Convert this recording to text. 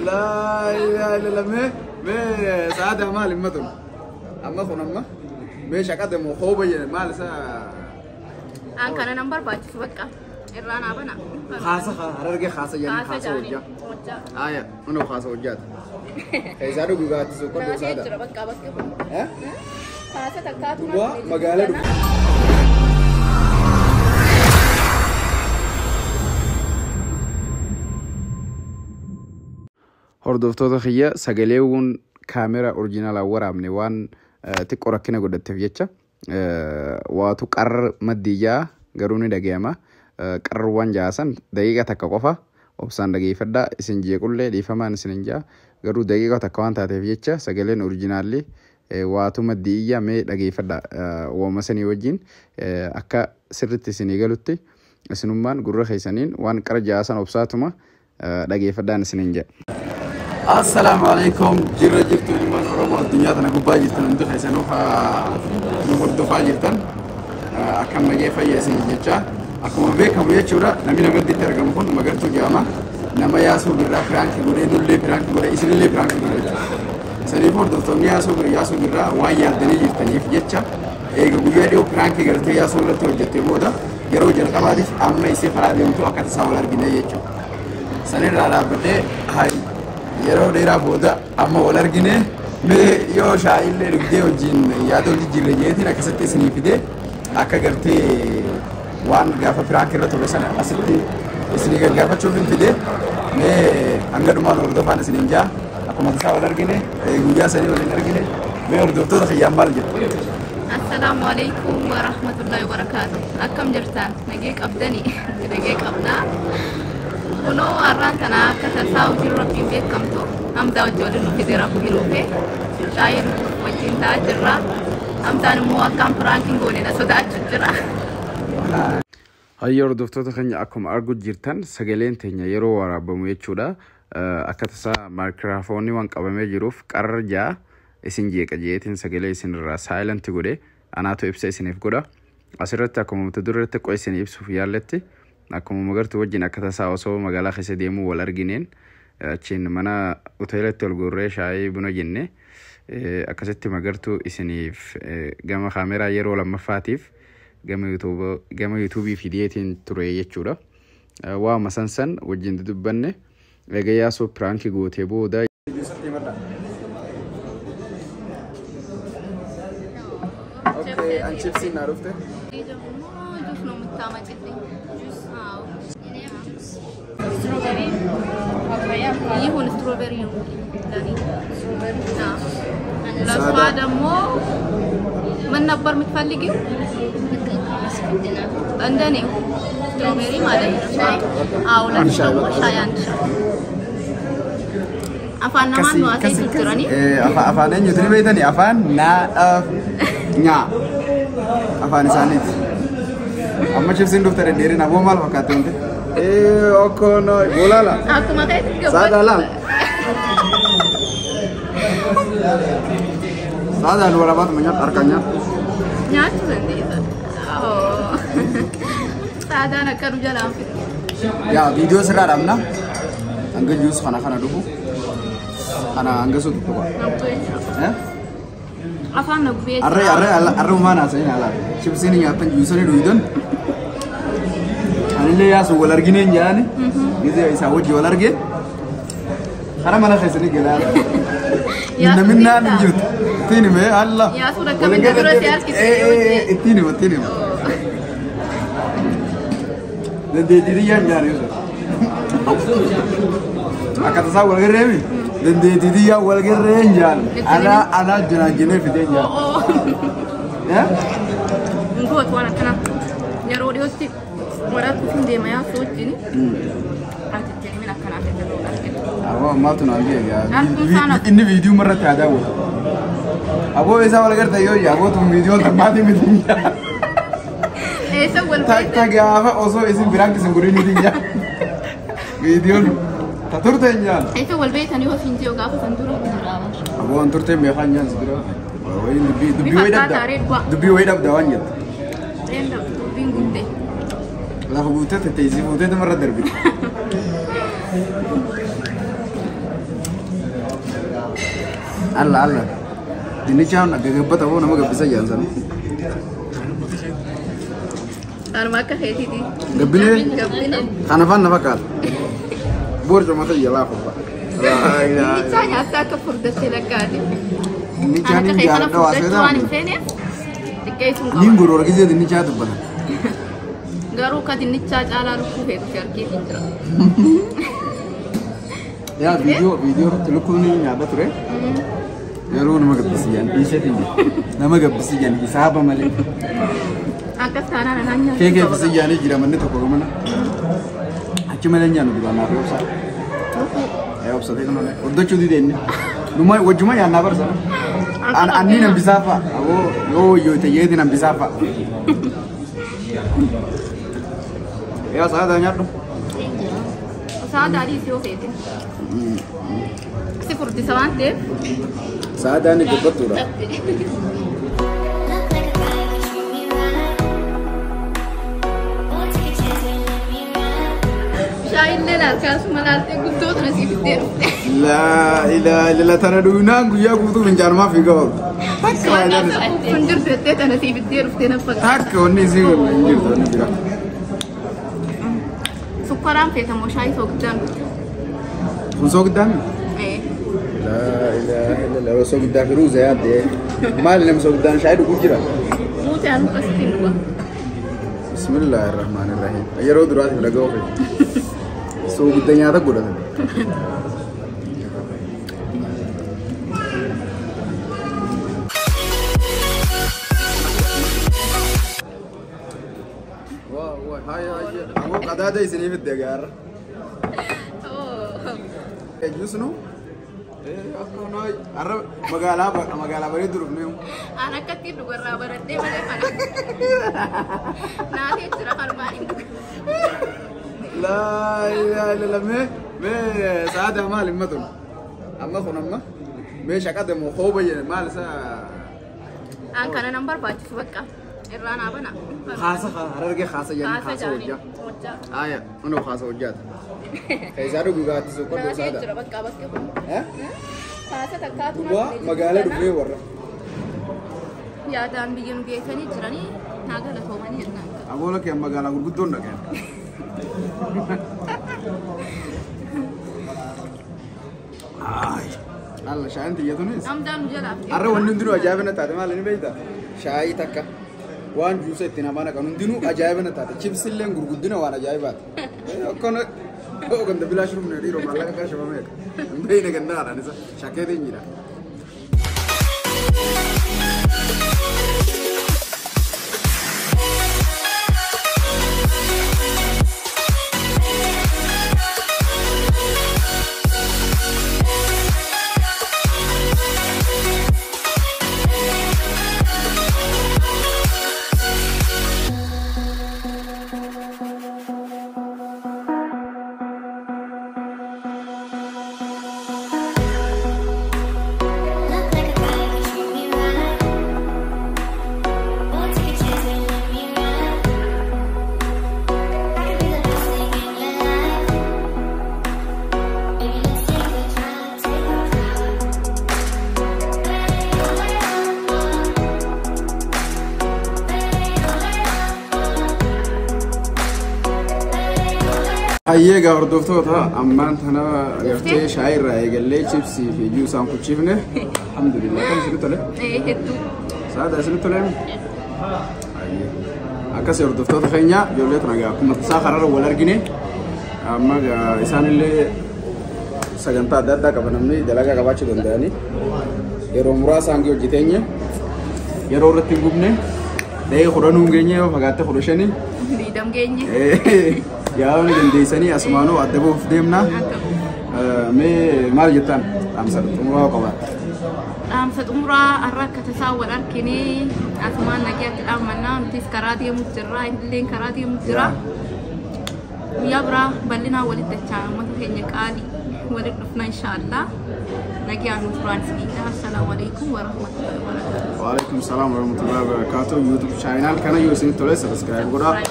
Laa ilaaha illallah. Mee mee saada maal himma tun? Amma kun amma mee shaqadamu hooba jedhe maal isaa? An kana nan barbaachisu bakka. Irraa naa bana. Haasa Harargee haasa jedhanii haasa hojjaa. Hojjaa. Aya, kunoo haasa hojjaati. Keessaa dhugu gaatti suuqadhu Naasee saada. jira bakka bakki kun. Eh? Haasa takkaatu Duwwaa magaalaa dhugu. Hordoftoota kiyya, sagaleewwan kaameraa oriijinaalaan waraabne waan xiqqoo rakkina godhatteef jecha waatu qarra maddiyyaa garuu ni dhagayama. Qarruwwan jaasan daqiiqa takka qofa obsaan dhageeffadhaa, isin jeequllee dhiifamaan isin hin jaa, garuu daqiiqa takka waan taateef jecha sagaleen oriijinaalli waatu maddiyyaa mee dhageeffadhaa. Waama sanii wajjin akka sirritti isinii galutti isinummaan gurra keessaniin waan qara jaasan obsaatuma dhageeffadhaan isin hin jedha. Assalaamu alaikum, jirra jirtu ilmaan Oromoo addunyaa tana gubbaa jirtan hundi keessanuu nu hordofaa jirtan, akkam nagee fayya isin jecha. Akkuma beekamu jechuudha, namni namatti argamu kun Magartuu jedhama. Nama Yaasuu Birraa prank godhee, nullee prank godhee, isinillee prank godhee jechuudha. Saniif hordoftoonni Yaasuu Birraa waan yaaddanii jirtaniif jecha eega guyyaa dhiyoo prank gartee Yaasuu irratti hojjettee booda yeroo jalqabaatiif amma isii karaa deemtu akka tasaa wal argine jechuudha. Sanirraa dhaabbadhee hayi yeroo dheeraa booda amma wal argine, mee yoo shaayillee dhugdee wajjin yaada wal jijjiirre jeetiin akkasitti isinii fidee akka gartee waan gaafa prank irra ture sana asitti isinii gaggaafachuuf hin fide. Mee hanga dhumaan hordofaan isiniin jaa. Akkuma tasaa wal argine, guyyaa sanii wal hin argine, mee hordoftoota kiyyaan maal jettu? Assalaamu alaikum wa rahmatullahi wa barakaatuh. Akkam jirtan? Nagee qabdanii? Nagee qabnaa. Kunoo har'aan tana akka tasaa hojiin Rabbiin beekamtu Hamzaa wajjin waliin nu fide, Rabbiin dhufe. Shaayii wajjin ta'aa jirra. Hamzaan immoo akkaan prankiin goone na sodaachuu jira. Hayya hordoftoota keenya, akkuma argu jirtan sagaleen teenya yeroo waraabamu jechuudha. Akka tasaa maayikiraafoonii waan qabamee jiruuf qarra ja'a isin jeeqa jeetiin sagalee isinirraa silent godhe, anaatu ibsa isiniif godha. Asirratti akkuma mata dureetti xiqqoo isin ibsuuf yaalletti, akkuma Magartuu wajjin akka tasaa osoo magaalaa keessa deemuu wal argineen achiin mana hoteelatti ol guurree shaayii buna jenne, akkasitti Magartuu isiniif gama kaameraa yeroo lammaffaatiif gama yuutuubii fideetiin ture jechuudha. Waama san wajjin dudubbanne eega Yaasuu prank gootee booda. Okay, an chipsiin naa dhufte. Juus ነው የምታመጭልኝ? አዎ ይሁን፣ strawberry ነው ለኔ። ለእሷ ደግሞ ምን ነበር የምትፈልጊው? እንደኔው strawberry ማለት ነው። አዎ፣ ለእሱ ደግሞ ሻይ አንድ ሻይ። Afaan namaan nu haasa'e turani. Afaan eenyutu ni beektani? Afaan naadhaaf nyaa. Afaan isaaniiti. Amma chipsiin dhufte dhedheerina aboo maal fakkaate wanti? Okkono boolaala. Akkuma keetti. Saada laal. Saadaan waraabaatuma nyaata harkaan nyaata. Nyaachuu dandeessa. Saadaan akka nu jalaan fixu. Yaa viidiyoo sirraa dhaabna. Hanga juus kana kana dhufu. Kana hanga suutu tokko. Eh? Afaan na gubee. Arre arre arre umaan haasa'in ala. Chipsiin nyaatan, juusanii dhuydan. Anillee Yaasu wal argineen jaani. Gizee isaa wajji wal argee. Karaa mana keessanii galaa. Minna hin jirtu. Ittiin hime alla. Yaasuun akkamiin dura si harkise? Ittiin hima, ittiin hima. Dandeettii xiyyaan jaani Yusuf. Akka tasaa wal garreemi. Dandeettii xiyyaan wal garreen jaan. Anaa anaa jinaajinee fideen jaan. Ngoot waan akkana yeroo dhiyootti waraabbiif hin deema Yaasuu wajjin. Ati ittiin himin akkanaa ta'e argina. Aboo maaltu naan ga'e? Arguun saana. Inni viidiyoo irratti haa daawwatu. Aboo isaa wal garta yoo aboo tun viidiyoon tammaatii miti. Eessa wal Takka gaafa osoo isin biraan isin godhin miti jaa. Viidiyoon ta turte hin jaan. Eessa wal beektan yoo siin jiru gaafa san dura? Aboo an turte meeqaan jaan si dura. Wayiin dubbii dubbii wayii dhabda. Dubbii wayii dhabda waan jettu. Dubbiin guutte. Lafa guuttee tetteessii fuutee namarra darbite. Alla alla. Dinnichaan gaggabbata hoo nama gabbisa jaan sana. Anuma akka keetiiti. Gabbinee? Gabbine. Kana afaan na fakkaata. Boorca mata jalaa qopha. Dinnichaa nyaattaa akka furdattee lakkaati. Dinnichaan Ana hin akka kana jaalladha waa furdachuu waan hin seetaa. feeneef xiqqeessuun Niin qaba. gurgura gisee dinnichaa dubbata. Garuu ka dinnichaa caalaa lukkuu feetu si argeetiin jira. Yaa viidiyoo irratti lukkuun nyaata ture. Yeroo nama gabbisi jaan dhiiseetiin jira. Nama gabbisi jaan hisaaba malee. Akkas taanaan anaan nyaachuu Keekee qaba. fi jaanii jira manni tokko gamana. Achi malee nyaannu duraan naaf obsa. Lukkuu. Yaa obsatee kan oole. Hordachuu dide inni. Numa wajjuma nyaannaa barsana. Anni nan bisaa fa'a. Aboo yoo yoo ta'eeti nan bisaa fa'a. Yaa sa'aataa nyaadhu. Sa'aataa adiis yoo feete. Si furdisa waan ta'eef. Sa'aataan gabbattuudha. Look like a guy, but treat me right. Oh, take a chance and let me ride. Shaayillee laal kaasuma laaltee guddoo tana siif ittee dhufte. Laa ilaa ilaa tana dhugnaan guyyaa guutuu fincaanumaa fiigaa ooltu. Takka Waan faayidaan isaa. kun jirtu jettee tana siif ittee dhuftee na fakkaata. Takka wanni isii hin jirtu wanni biraa. Sukkaaraan feetamoo shaayii soogidaan dhufte. Kun soogiddaa mi? Ee. Laa ilaaha illallah soogiddaa fi ruuza yaaddee. Maali namni soogidaan shaayii dhuguuf jira? Muutee anu akkasitti hin dhuga. Bismillahirrahmanirrahim. Yeroo duraatiif dhagaa ofe. Soogidda nyaata godhatan. Waa waa haaya haaya. Ammoo qadaada isinii fidde gaara. Ejjus nu? Akka noi arra magaalaa magaalaa bareedu dhufnee. An akkatti dhugarraa baradhee malee kana. Naatee jira kanumaan hin dhuga. Laa ilaaha illallah mee mee sa'aada maal himma tun? Amma kun amma mee shaqada moo kooba jedhe maal isaa An kana nan barbaachisu bakka. Irraa naa bana. Haasa harargee haasa jedhanii Kaasa haasa jaanii. hojjaa. Hojjaa. Aya kunoo haasa hojjaata. Keessaa dhugaatti soqodhu Naatee saada. jira bakka bakki kun. Eh? Kaasa takkaatu Dhugaa magaalaa dhufnee warra. Yaadaan biyya nu geessanii jiranii naa galatoomanii jennaan. Aboola kee magaalaa gurguddoon dhaqeen. Alla shaayiin xiyya tunis. Namdaan nu jalaa fide. Har'a wanni hundinuu ajaa'iba na taate maal inni beektaa? Shaayii takka waan juusa ittiin hamaan haqan hundinuu ajaa'iba na taate. Chipsilleen gurguddina waan ajaa'ibaati. Akkana ganda bilaash dhufne dhiiroo maallaqa qarshabameera. Hin beekne gandaadhaan isa shakkeetiin jira. Look like a guy, but treat me right. Oh, take a chance and let me ride. I could be the best thing in your life. Baby, let's take a drive, take a drive. Hayyee egaa hordoftoota ammaan tana gartee shaayii irraa eegallee chipsii fi juusaan kuchifne alhamdulillah kan isinitti tole. Ee hedduu. Saada isinitti tole. Hayyee akkas hordoftoota keenya ijoollee tana egaa akkuma tasaa karaarra wal argine amma egaa isaanillee sagantaa adda addaa qaban namni dalagaa qabaachuu danda'anii yeroo muraasa hangi hojjeteenye yeroo irratti hin gubne da'ee 10 hin geenye yoo fagaatte 15 Diidam geenye. Yaa'uu dandeessanii asumaanuu adda bahuuf deemna. Akka Mee maal jettaan dhaamsa xumuraa qabaata. Dhaamsa xumuraa har'a akka tasaa wal argine asumaan nagaatti dhaammannaa nutis karaa deemuu jirra illeen karaa deemuu jira. Guyyaa biraa bal'inaan walitti dachaa uummata keenya qaalii walitti dhufna inshaallah. Nagaan nu turaan isiniidha. Assalaamu alaikum warahmatullahi wabarakatuh. Waalaikum salaam warahmatullahi wabarakatuh. YouTube channel kana yoo isinitti tole subscribe godhaa.